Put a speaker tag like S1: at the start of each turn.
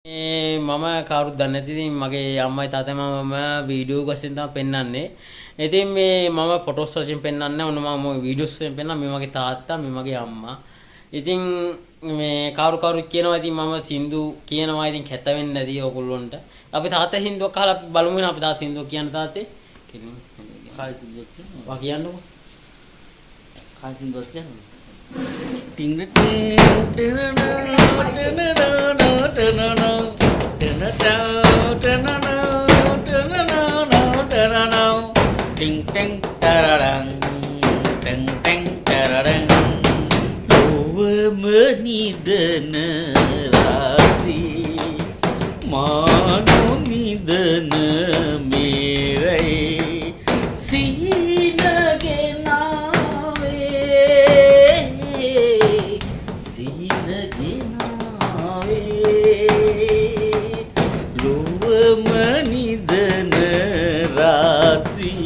S1: මේ මම කවුරුත් දන්නේ නැති ඉතින් මගේ අම්මයි තාත්තයි මම වීඩියෝ වශයෙන් තමයි පෙන්වන්නේ. ඉතින් මේ මම ෆොටෝස් වශයෙන් පෙන්වන්නේ නැහැ. ඔන්න මම වීඩියෝස් වශයෙන් පෙන්වනවා. මේ මගේ තාත්තා, මේ මගේ අම්මා. ඉතින් මේ කවුරු කවුරු කියනවා ඉතින් මම සින්දු කියනවා ඉතින් කැත වෙන්නේ නැති ඔයගොල්ලොන්ට. අපි තාත්තා සින්දුවක් අහලා අපි බලමු වෙන අපි තාත්තා සින්දුවක් කියන්න තාත්තේ.
S2: කායි සින්දුවක් කියන්න.
S1: වා කියන්නකෝ.
S2: කායි සින්දුවක් කියන්න. ටින් ටින් ටරරං ටින් ටින් ටරරං ලොවම නිදන රාත්‍රී මානු නිදන මේරයි සීනගෙනාවේ සීනගෙනාවේ ලොවම නිදන රාත්‍රී.